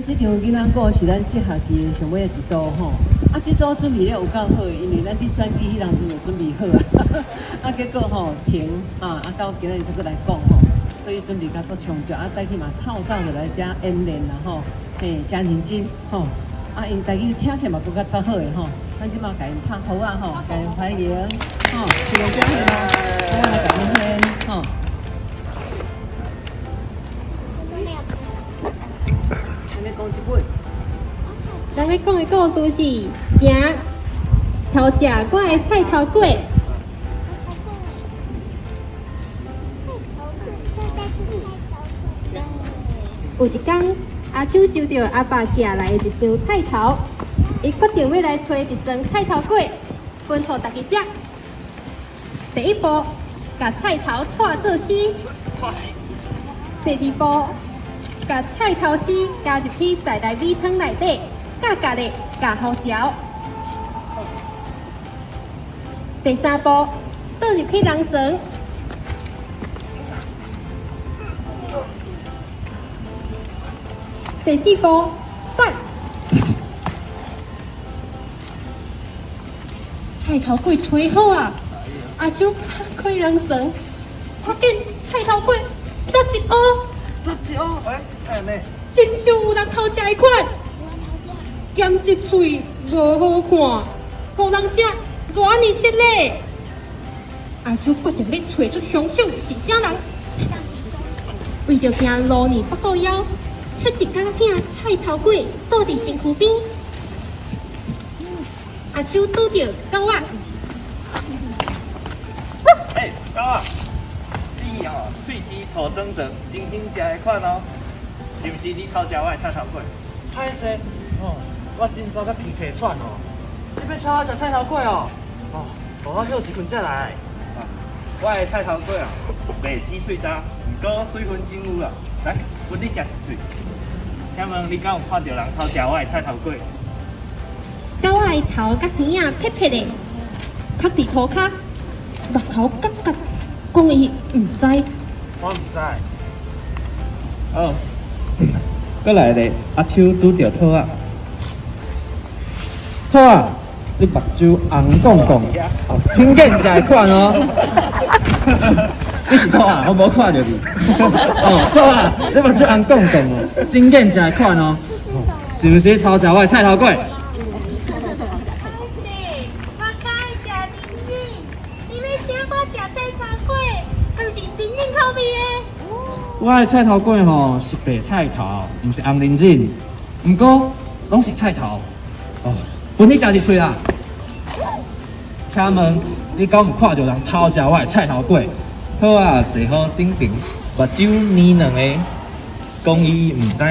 這場囡仔鼓是咱這學期的上尾的一組吼。啊，這組準備了有夠好的，因為咱佇選舉彼當陣就準備好啊。啊，結果吼停啊，啊到今仔日才閣來講吼，所以準備較足充足。啊，早起嘛透早就來遮演練啦吼，嘿，誠認真吼。啊，𪜶台語聽起來嘛閣較足好的吼。咱這馬共𪜶拍鼓仔吼，共𪜶歡迎吼，是有表現嗎？我來共恁獻吼。講這本。咱欲講的故事是：食偷食我的菜頭粿。有一工，阿秋收著阿爸寄來的一箱菜頭，伊決定欲來揣一算菜頭粿，分予大家食。第一步，共菜頭搓做絲；第二步，共菜頭絲加入去在內米湯內底，攪攪咧，共予潲。第三步，倒入去籠床。第四步，等。菜頭粿揣好啊，阿秋拍開籠床，發現菜頭粿落一烏。落一烏，欸，親像有人偷食的款，兼一喙無好看，予人食偌按呢失禮。阿秋決定欲揣出兇手是啥人，為著驚蘆膩腹肚枵，出一工餅菜頭粿倒佇身軀邊。阿秋拄著狗仔。欸，狗仔，你哦，喙舌塗長長，真興食的款哦。是毋是你偷食我的菜頭粿？歹勢哦，我真早甲鼻涕喘哦。你欲請我食菜頭粿哦？哦，予我歇一困才來。啊，我的菜頭粿啊，袂止喙焦，毋過水分真有啦。來，分你食一喙。請問你敢有看著人偷食我的菜頭粿？狗仔的頭佮耳仔撇撇的，趴佇塗跤，目頭角角，講伊毋知。我毋知。哦。閣來咧，阿秋拄著兔仔。兔仔，你目睭紅摃摃，哦，真見食的款哦。你是兔仔，我無看著你。哦，兔仔，你目睭紅摃摃哦，真見食的款哦。是毋是偷食我的菜頭粿？我較愛食蓮子，你欲請我食菜頭粿，敢是蓮子口味的？我的菜頭粿吼是白菜頭，毋是紅蓮子，毋過攏是菜頭。哦，分你食一喙啦。請問你敢有看著人偷食我的菜頭粿？兔仔坐好頂層，目睭軟軟的，講伊毋知。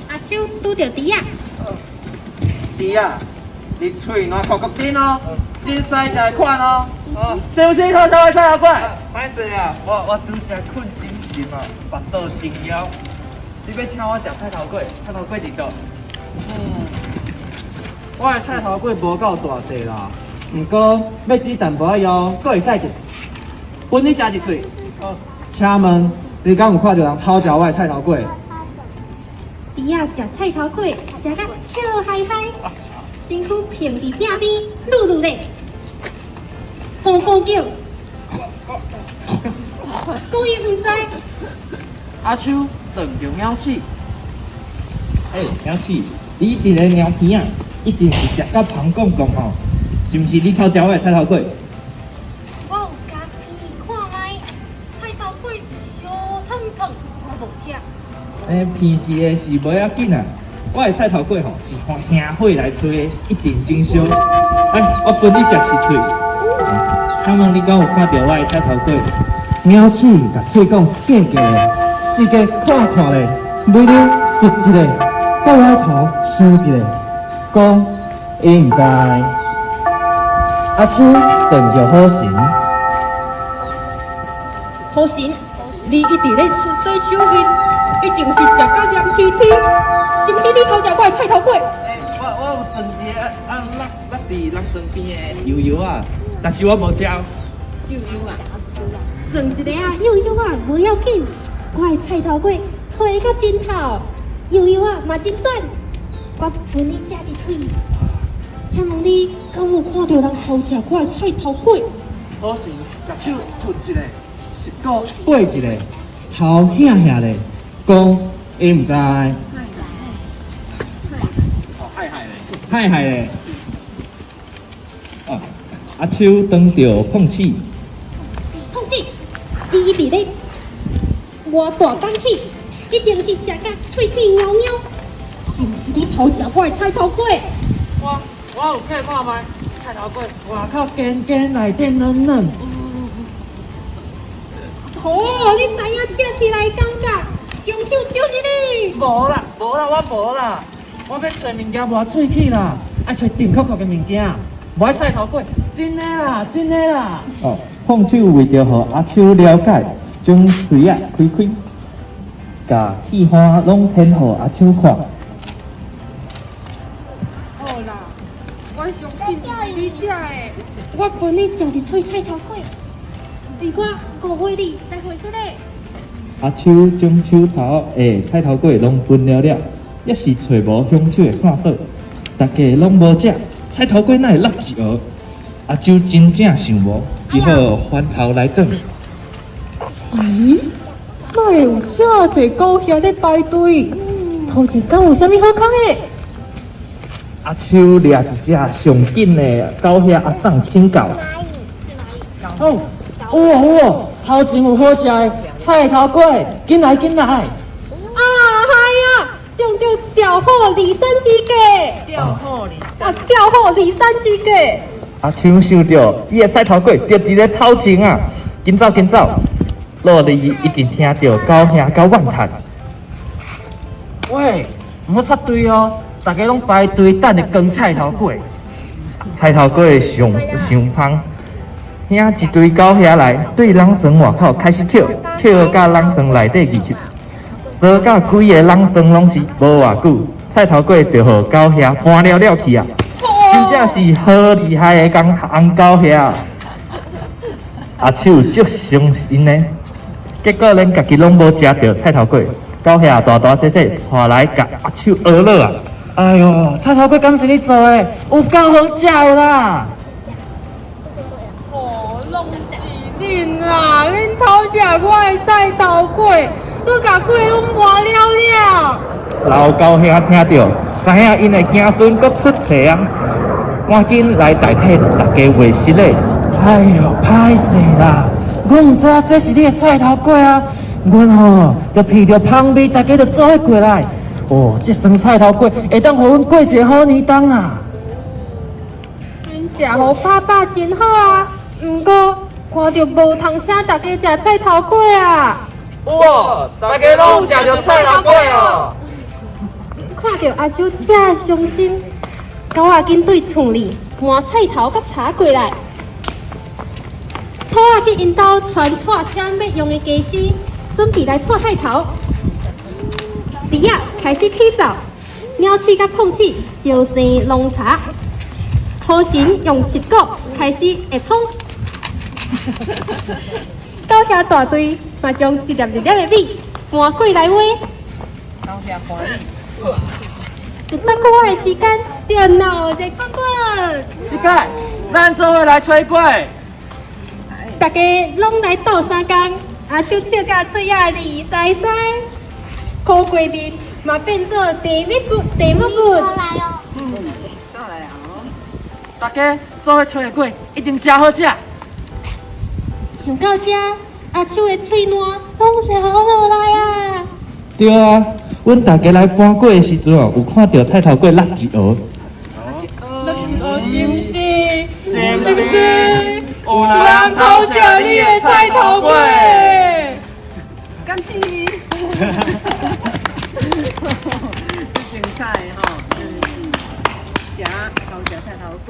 阿秋拄著豬仔。豬仔，你喙瀾鼓鼓陣哦，真使食的款哦。哦，是毋是偷食我的菜頭粿？歹勢啊，我拄才睏真沉啊，腹肚真枵。你欲請我食菜頭粿？菜頭粿佇佗？嗯，我的菜頭粿無夠大塊啦，毋過欲煮淡薄仔枵，閣會使一分你食一喙。哦，請問你敢有看著人偷食我的菜頭粿？豬仔食菜頭粿，食甲笑嗨嗨，身軀平佇餅邊，嚕嚕咧，咕咕叫，講伊毋知。阿秋撞著貓鼠。欸，貓鼠，你佇咧貓鼻仔，一定是食甲芳摃摃吼，是毋是你偷食我的菜頭粿？我有共鼻看覓，菜頭粿燒燙燙，我無食。欸，鼻一个是無要緊啊，我的菜頭粿吼是用香火來炊的，一定真燒。來，我分你食一喙。請問你敢有看著我的菜頭粿？貓鼠共喙講假假咧，四界看看咧，尾溜窣一下，過來頭想一下，講伊毋知。阿秋撞著好神。好神，你一直咧洗手面，一定是食甲黏貼貼，是毋是你偷食我的菜頭粿？欸，我我有装一个啊落落伫人床边的油油啊，但是我无食。幼幼啊，装一个啊，幼幼啊，无要紧。我的菜头粿揣甲真透，幼幼啊嘛真赞。我分你食一喙。请问你敢有看著人偷食我的菜头粿？好神共手突一下，舌骨掰一下，头向遐咧，讲伊毋知。哦，害害咧，害害咧。哦，阿秋当著碰齿，碰齿，你一直咧外大港起，一定是食甲喙齿咬咬，是毋是你偷食我的菜头粿？我有计看覓，菜头粿外口坚坚，内底软软。哦，你知影食起来的感觉，凶手就是你。無啦，無啦，我無啦。我欲揣物件無喙齒啦，愛揣甜硞硞的物件，無愛菜頭粿，真的啦，真的啦。哦，碰手為著予阿秋了解，將喙仔開開，共齒花攏展予阿秋看。好啦，我相信是你食的，我分你食一喙菜頭粿，為我誤會你來回出來。阿秋將手頭的菜頭粿攏分了了，猶是揣無凶手的線索。大家攏無食，菜頭粿哪會落一蚵？阿秋真正想無，只好翻頭來轉。咦？哪會有遮濟狗兄咧排隊？頭前敢有啥物好康的？阿秋掠一隻上緊的狗兄阿送請教。哦，有哦有哦，頭前有好食的菜頭粿，緊來緊來。啊係啊，中著調虎離山之計。調虎離啊，調虎離山之計。阿秋想著，伊的菜頭粿就佇咧頭前啊，緊走緊走，路裡一定聽著狗兄佮怨嘆。喂，毋好插隊哦，大家攏排隊等著扛菜頭粿。菜頭粿上上芳，遐一堆狗兄來，對人床外口開始抾，抾甲人床內底入去，趖甲規个人床攏是無偌久，菜頭粿就予狗兄搬了了去啊！真正是好厲害的工紅狗兄。阿手足相信的，結果連家己攏無食著菜頭粿，狗兄大大細細帶來共阿手訛落啊！哎喲，菜頭粿敢是你做的？有夠好食的啦！哦，攏是恁啦！恁偷食我的菜頭粿，閣共粿攏搬了了。老狗兄聽著，知影𪜶的子孫閣出錯啊，趕緊來代替大家話失禮。哎喲，歹勢啦！我毋知影這是你的菜頭粿啊！阮吼就聞著芳味，大家就做伙過來。哦，這算菜頭粿會當予阮過一个好年冬啦！恁食予飽飽真好啊，毋過看著無通請大家食菜頭粿啊！有哦，大家攏有食著菜頭粿哦。看著阿秋遮傷心，狗仔緊對厝裡搬菜頭佮柴過來，兔仔去𪜶兜傳蔡車欲用的家私，準備來蔡菜頭。豬仔開始起灶，鳥鼠佮碰齒燒煎濃茶，河神用舌骨開始會通。狗兄大隊嘛將一粒一粒的米搬過來煨。狗兄歡喜。一大個月的時間，就鬧熱滾滾。這擺，咱做伙來炊粿。大家攏來鬥相共，阿手笑甲喙仔離腮腮，苦瓜麵嘛變做甜蜜蜜甜蜜蜜。大家做伙炊的粿，一定誠好食。想到這，阿手的喙瀾攏流落來啊！對啊，阮大家來搬粿的時陣哦，有看著菜頭粿落一蚵。落一蚵是毋是？是毋是？有人偷食你的菜頭粿？感謝。足精彩的吼，真是食偷食菜頭粿。